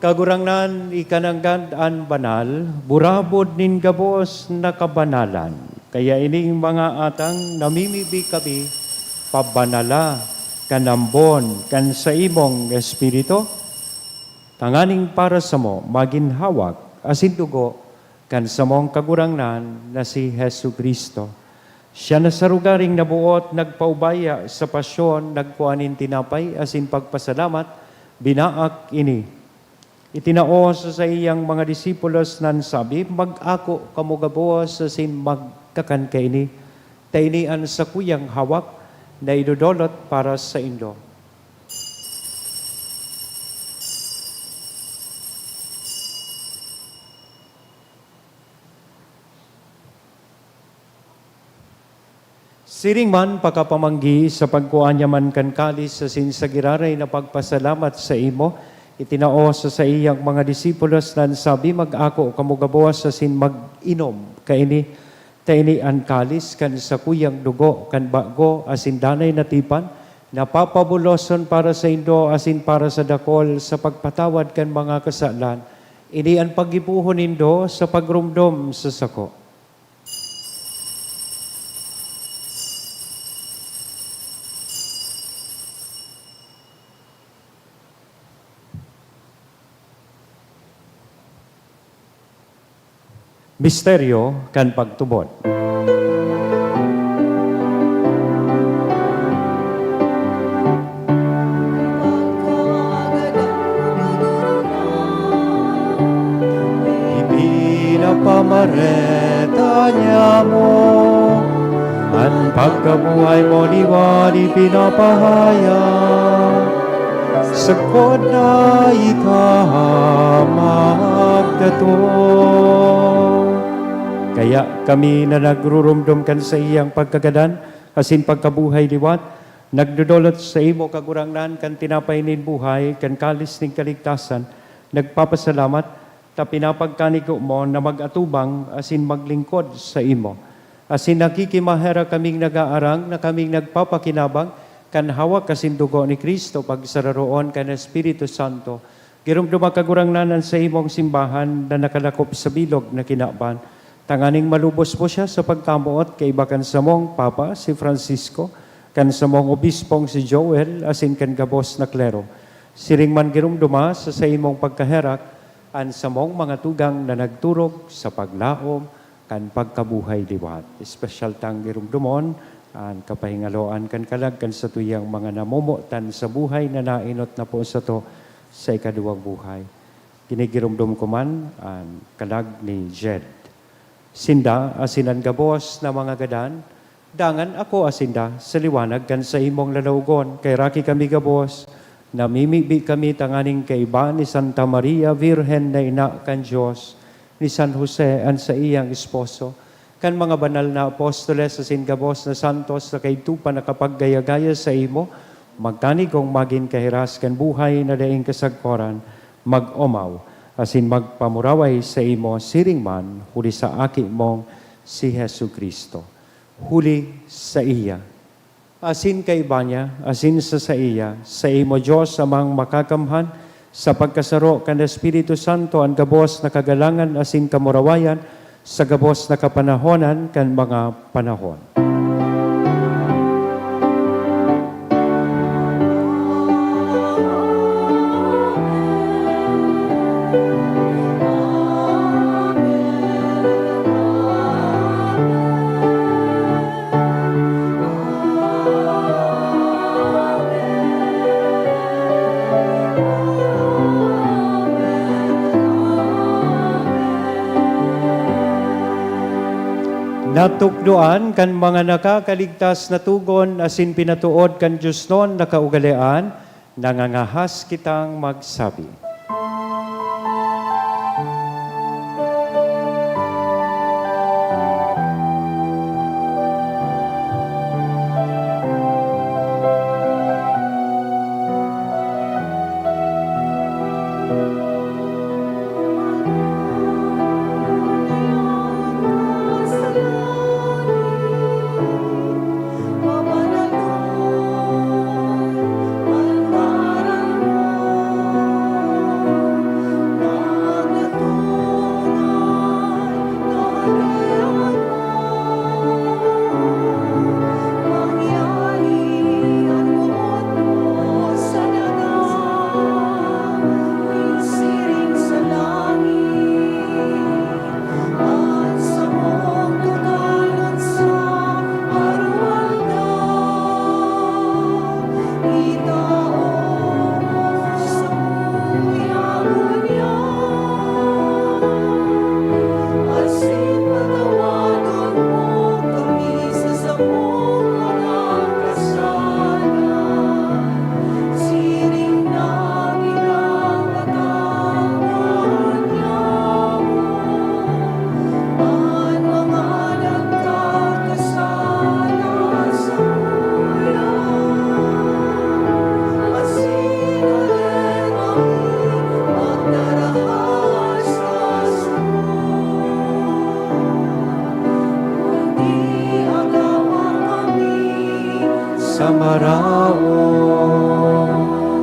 Kagurangnan, ika nanggad an banal, burabod nin gabos na kabanalan. Kaya ining mga atang namimibi kami, pabanala kan ambon kan saimong Espiritu, tanganing para samo magin hawak asin dugo kan samong Kagurangnan na si Jesu-Cristo. Siya na sa rogaring naboot, nagpaubaya sa pasyon, nagkua nin tinapay asin pagpasalamat, binaak ini. Itinao sa saiyang mga disipulos na nagsabi, "Mag-ako kamo gabos asin magkakan kaini, ta ini an sakuyang hawak na idodolot para saindo." Siring man, pakapamanggi, sa pagkua niya man kan kalis asin sa giraray na pagpasalamat saimo, itinao sa saiyang mga disipulos na nagsabi, "Mag-ako kamo gabos asin mag-inom kaini, ta ini an kalis kan sakuyang dugo kan bago asin danay na tipan, na papabuloson para saindo asin para sa dakol sa pagpatawad kan mga kasalan. Ini an paggibohon nindo sa pagromdom sa sako." Misteryo kan pagtubod. Ipinapamareta niamo an pagkabuhay mo liwat ipinapahayag, sagkod na ika magdatong. Kaya kami na nagruromdom kan saiyang pagkagadan asin pagkabuhay liwat, nagdodolot saimo, Kagurangnan, kan tinapay nin buhay, kan kalis nin kaligtasan, nagpapasalamat ta pinapagkanigo mo na mag-atubang asin maglingkod saimo. Asin nakikimaherak kaming nag-aarang na kaming nagpapakinabang kan hawak asin dugo ni Cristo, pagsararoon kan Espiritu Santo. Giromdoma, Kagurangnan, an saimong simbahan na nakalakop sa bilog na kinaban, tanganing malubos mo siya sa pagkamoot kaiba kan samong Papa, si Francisco, kan samong Obispong si Joel, asin kan gabos na klero. Siring man giromdoma sa saimong pagkaherak an samong mga tugang na nagturog sa paglaom kan pagkabuhay liwat. Espesyal tang giromdomon an kapahingaloan kan kalag kan satuyang mga namomotan sa buhay na naenot na po sato sa ikaduwang buhay. Ginigiromdom ko man an kalag ni Jed. Sinda asin an gabos na mga gadan, dangan akoa sinda sa liwanag kan saimong lalawogon. Kaheraki kami gabos, namimibi kami tanganing kaiba ni Santa Maria, Birhen na ina kan Dios, ni San Jose, an saiyang esposo, kan mga banal na apostoles asin gabos na santos na kaidto pa nakapaggaya-gaya saimo, magkanigong magin kahiras kan buhay na daing kasagkoran, mag-omaw asin magpamuraway saimo siring man huli sa Aki mong si Jesu-Cristo. Huli saiya, asin kaiba niya, asin sa saiya, saimo, Dios Amang Makakamhan, sa pagkasaro kan Espiritu Santo, an gabos na kagalangan asin kamurawayan sa gabos na kapanahonan kan mga panahon. Natukdoan kan mga nakakaligtas na togon asin pinatood kan diosnon na kaugalean, nangangahas kitang magsabi.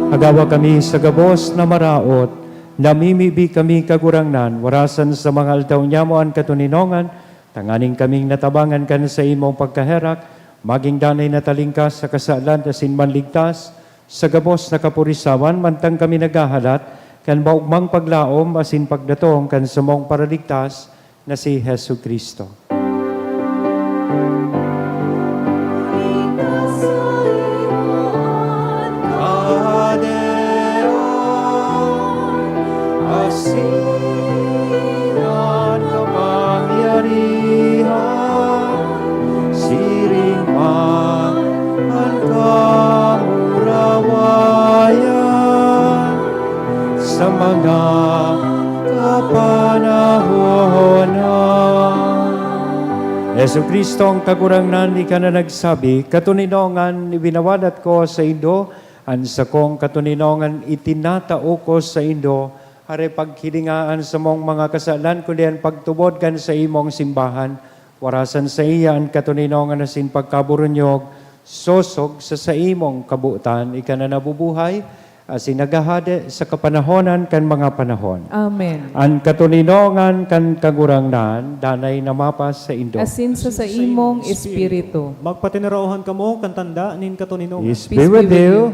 Agawa kami sa gabos na maraot, namimibi kami, Kagurangnan, warasan sa mga aldaw nyamo an katoninongan, tanganing kaming natabangan kan saimong pagkaherak, magin danay na talingkas sa kasalan asin manligtas sa gabos na kapurisawan, mantang kami naghahalat kan maogmang paglaom asin pagdatong kan samong Paraligtas na si Jesu-Cristo. Asin an kapangyarihan, siring man an kamurawayan sa mga kapanahonan. Jesu-Cristo, ang Kagurangnan, ika na nagsabi, "Katoninongan ibinawalat ko saindo, an sakong katoninongan itinatao ko saindo." Hare paghilinga an samong mga kasalan, kundi an pagtubod kan saimong simbahan. Warasan saiya an katoninongan asin pagkaburunyog, sosog sa saimong kabotan, ika na nabubuhay, asin naghahade sa kapanahonan kan mga panahon. Amen. An katoninongan kan Kagurangnan danay na mapasaindo. Asin sa saimong espiritu. Magpatinaraohan kamo kan tanda nin katoninongan. Peace be with you.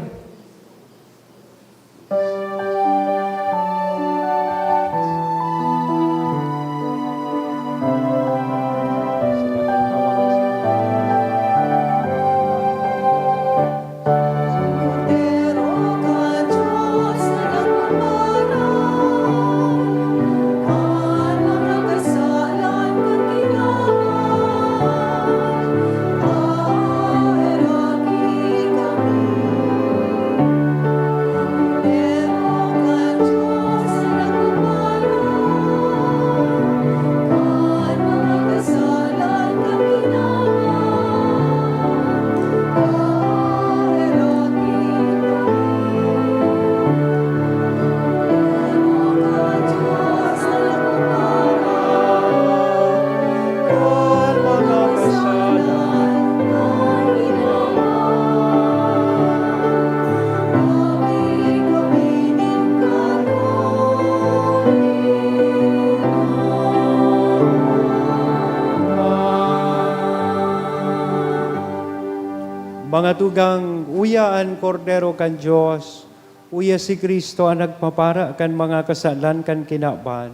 Mga tugang, uya an Kordero kan Dios, uya si Cristo an nagpapara kan mga kasalan kan kinaban.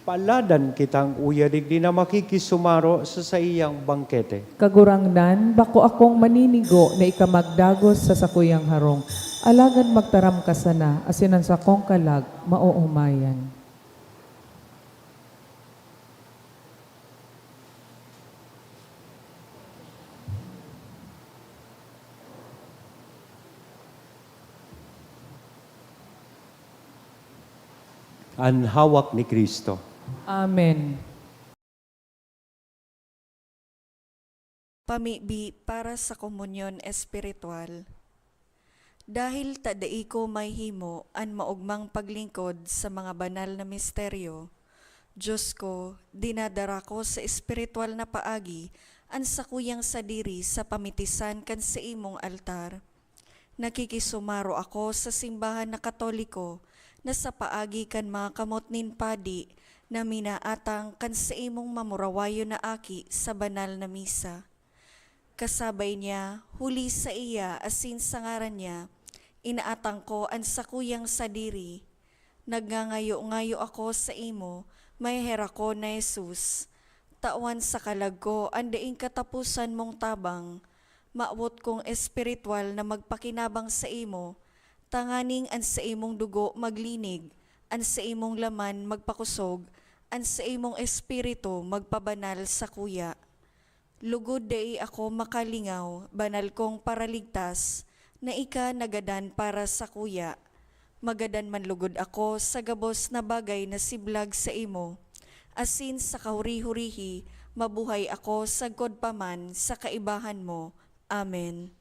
Paladan kitang uya digdi na makikisumaro sa saiyang bangkete. Kagurangnan, bako akong maninigo na ika magdagos sa sakuyang harong, alagad magtaram ka sana, asin an sakong kalag maoomayan. An hawak ni Cristo. Amen. Pamibi para sa komunyon espiritual. Dahil ta dai ko mahimo an maogmang paglingkod sa mga banal na misteryo, Dios ko, dinadara ko sa espiritual na paagi an sakuyang sadiri sa pamitisan kan saimong altar. Nakikisumaro ako sa simbahan na Katoliko na sa paagi kan mga kamot nin padi na minaatang kan saimong mamurawayon na aki sa banal na misa. Kasabay niya, huli saiya asin sa ngaran niya, inaatang ko an sakuyang sadiri. Nagngangayo-ngayo ako saimo, maheherak ko na Jesus, tawan sa kalag ko an daing kataposan mong tabang. Mawot kong espiritual na magpakinabang saimo, tanganing an saimong dugo maglinig, an saimong laman magpakosog, an saimong espiritu magpabanal sakuya. Lugod dai ako makalingaw, banal kong Paraligtas, na ika nagadan para sakuya. Magadan man lugod ako sa gabos na bagay na siblag saimo, asin sa kahuri-hurihi mabuhay ako sagkod pa man sa kaibahan mo. Amen.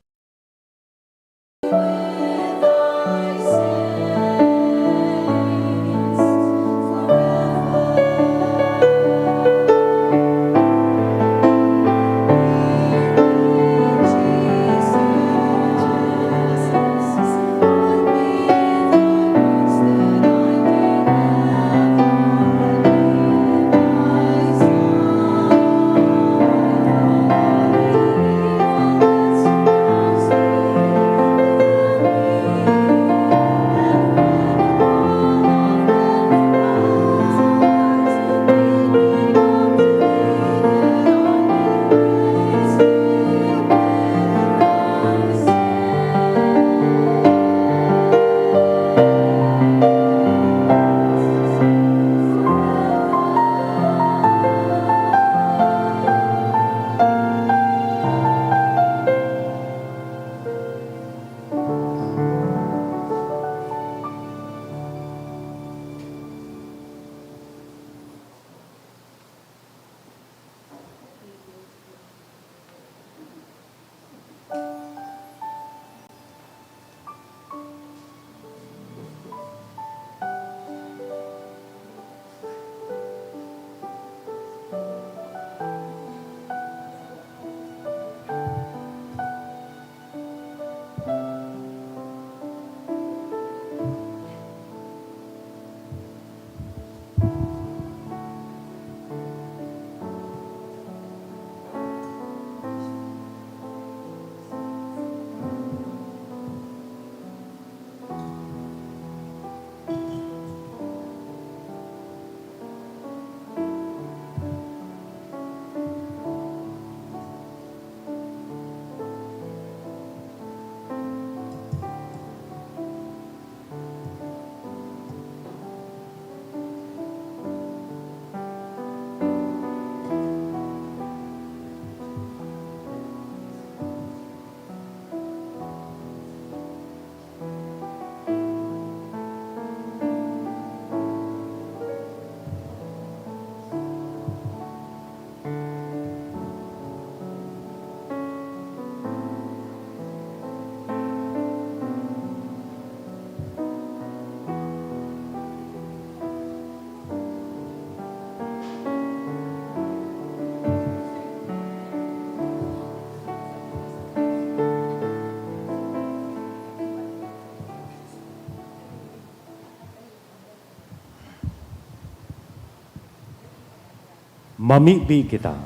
Mamibi kita.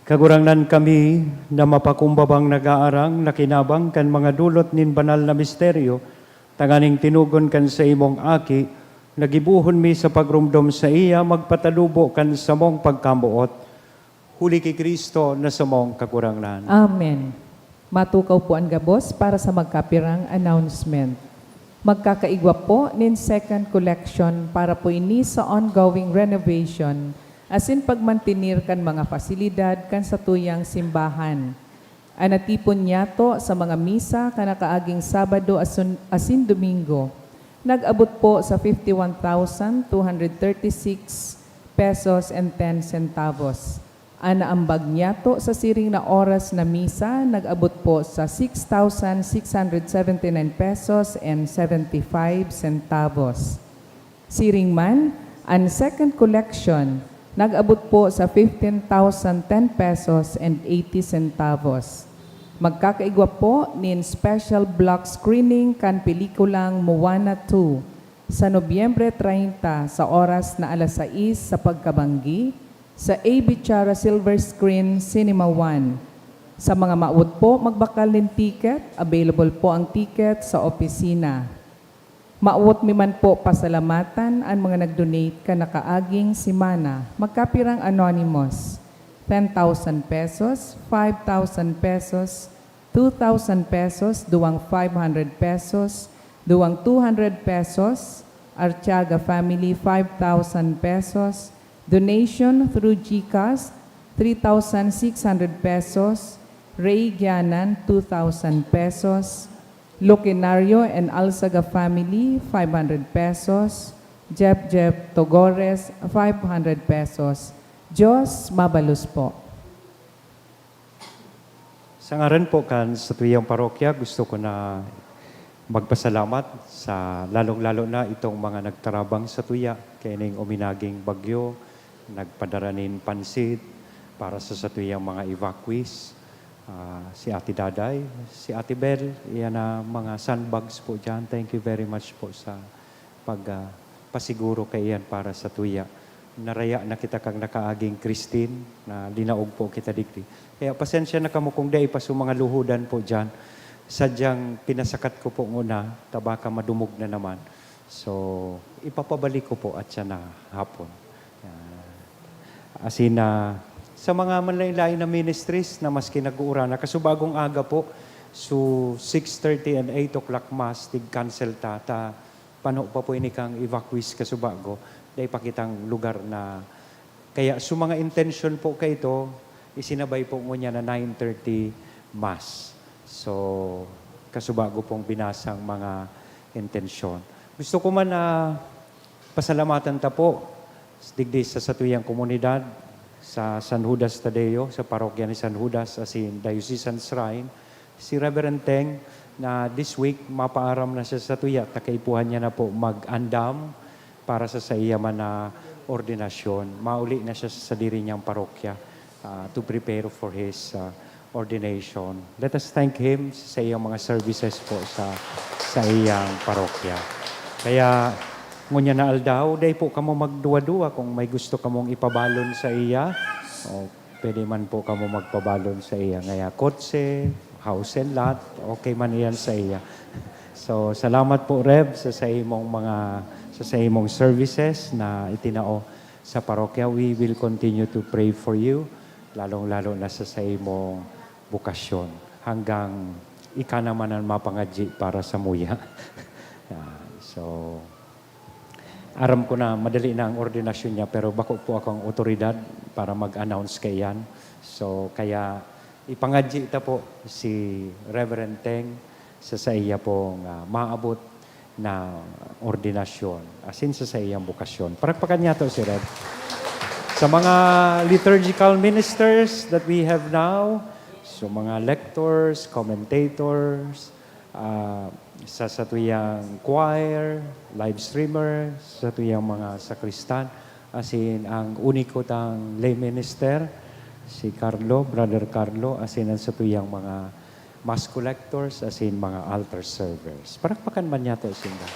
Kagurangnan, kami na mapakumbabang nag-aarang na kinabang kan mga dulot nin banal na misteryo, tanganing tinugon kan saimong Aki, nagibohon mi sa pagromdom saiya magpatalubo kan samong pagkamoot. Huli ki Cristo na samong Kagurangnan. Amen. Matukaw po an gabos para sa magkapirang announcement. Magkakaigwa po nin second collection para po ini sa ongoing renovation asin pagmantener kan mga pasilidad kan satuyang simbahan. An natipon niyato sa mga misa kan nakaaging Sabado asun-, asin Domingo nag-abot po sa fifty one thousand two hundred thirty six pesos and ten centavos. An naambag niyato sa siring na oras na misa nag-abot po sa six thousand six hundred seventy nine pesos and seventy five centavos. Siring man, an second collection nag-abot po sa fifteen thousand ten pesos and eighty centavos. Magkakaigwa po nin special block screening kan pelikulang Moana two sa Nobyembre treinta sa oras na alas sais sa pagkabanggi sa A B Chara Silver Screen Cinema One. Sa mga maabot po magbakal nin ticket, available po ang ticket sa opisina. Mawot mi man po pasalamatan an mga nag-donate kan nakaaging semana. Magkapirang anonymous, ten thousand pesos, five thousand pesos, two thousand pesos, duwang five hundred pesos, duwang two hundred pesos, Artiaga family, five thousand pesos, donation through GCash, three thousand six hundred pesos, Ray Gianan, two thousand pesos, Luquinario and Alzaga family, five hundred pesos. Jeff Jeff Togores, five hundred pesos. Diyos mabalos po. Sa ngaran po kan satuyang parokya, gusto ko na magpasalamat sa lalong-lalo na itong mga nagtarabang satuya kaining uminaging bagyo, nagpadara nin pansit para sa satuyang mga evacuees. Ah, si Ate Daday, si Ate Bel, iyan na mga sandbags po dyan. Thank you very much po sa pag, ah, pasiguro kaiyan para satuya. Naraya na kita kan nakaaging Christine, na linaog po kita digdi. Kaya pasensya na kamo kung dai pa so mga luhodan po dyan. Sadyang pinasakat ko po nguna, ta baka madumog na naman. So, ipapabalik ko po at siya na hapon. Ah, asin na, sa mga manlain-lain na ministries na maski nag-uura na, kasubagong aga po, so six thirty and eight o'clock mass, tig-cancel ta, ta pano pa po ini kan evacuees kasubago, dai pa kitang lugar na, kaya so mga intensyon po kaito, isinabay po ngunyan na nine thirty mass. So, kasubago pong binasang mga intensyon. Gusto ko man na pasalamatan ta po digdi sa satuyang komunidad, sa San Judas Tadeo, sa parokya ni San Judas, asin Diocesan Shrine, si Reverend Teng, na this week, mapaaram na siya sa tuya, ta kaipuhan niya na po mag-andam para sa saiya man na ordinasyon. Mauli na siya sa sadiri niyang parokya, ah, to prepare for his, ah, ordination. Let us thank him sa iyang mga services po sa, sa iyang parokya. Kaya, ngunyan na aldaw, dai po kamo magduwa-duwa kung may gusto kamong ipabalon sa iya. O, pwede man po kamo magpabalon sa iya. Ngaya kotse, house and lot, okay man iyan sa iya. So, salamat po, Rev, sa, sa imong mga, sa, sa imong services na itinao sa parokya. We will continue to pray for you, lalong-lalo na sa, sa imong bukasyon. Hanggang ika naman ang mapangadyi para sa muya. Yan. So, aram ko na madali na ang ordinasyon niya, pero bako po akong otoridad para mag-announce kaiyan. So, kaya ipangadyi ta po si Reverend Teng sa saiya pong, ah, maabot na ordinasyon, asin sa saiyang bukasyon. Palakpakan niyato si Rev. Sa mga liturgical ministers that we have now, so mga lectors, commentators, ah, sa satuyang choir, live streamer, sa satuyang mga sakristan, asin ang uniko tang lay minister, si Carlo, Brother Carlo, asin ang satuyang mga mass collectors, asin mga altar servers. Palakpakan man niyato sinda.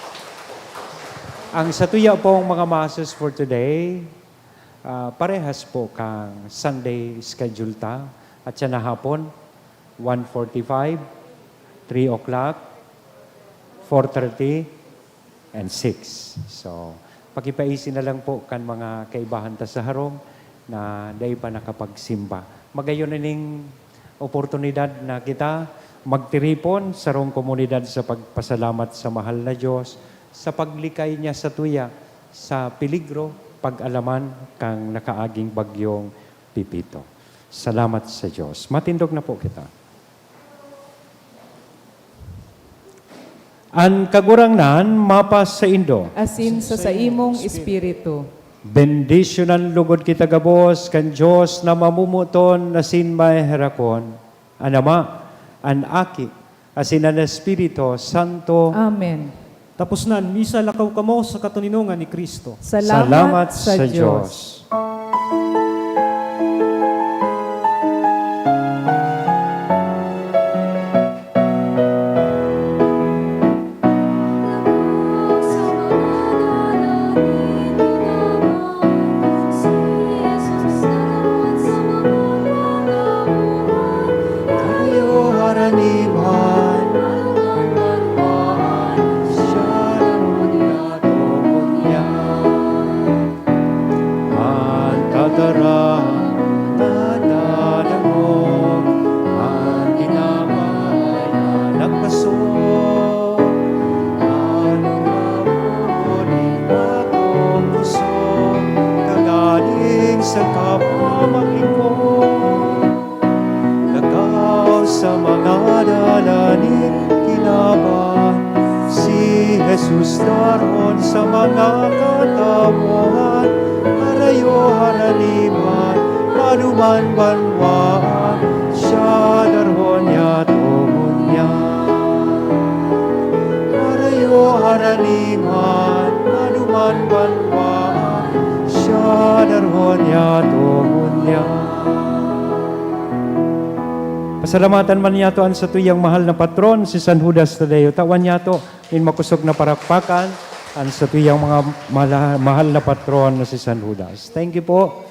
Ang satuya pong mga masses for today, ah, parehas po kang Sunday schedule ta. At siya na hapon, one forty-five, three o'clock, four thirty, and six. So, pakipaisi na lang po kan mga kaibahan ta sa harong na dai pa nakapagsimba. Magayon ining oportunidad na kita magtiripon sarong komunidad sa pagpasalamat sa mahal na Diyos, sa paglikay niya satuya sa peligro, pag-alaman kan nakaaging bagyong Pepito. Salamat sa Diyos. Matindog na po kita. An Kagurangnan mapasaindo. Asin sa saimong espiritu. Bendisyonan lugod kita gabos kan Dios na mamomoton asin maheherakon, an Ama, an Aki, asin an Espiritu Santo. Amen. Tapos na an misa, lakaw kamo sa katoninongan ni Cristo. Salamat Salamat sa sa Dios. Dios. An tataram na dadangog, an ginamay na nagpaso, an mga buod na kukuso, kagaling sa kapamakinmo. Lakaw sa mga dala nin kinaban, si Jesus daron sa mga katawan, harayo haraniman, maduman banwaan, siya daron yato ngunyan. Harayo haraniman, maduman banwaan, siya daron yato ngunyan. Pasalamatan man niyato an satuyang mahal na patron, si San Judas Tadeo. Tawan niyato nin makosog na parakpakan an satuyang mga mala-, mahal na patron na si San Judas. Thank you po.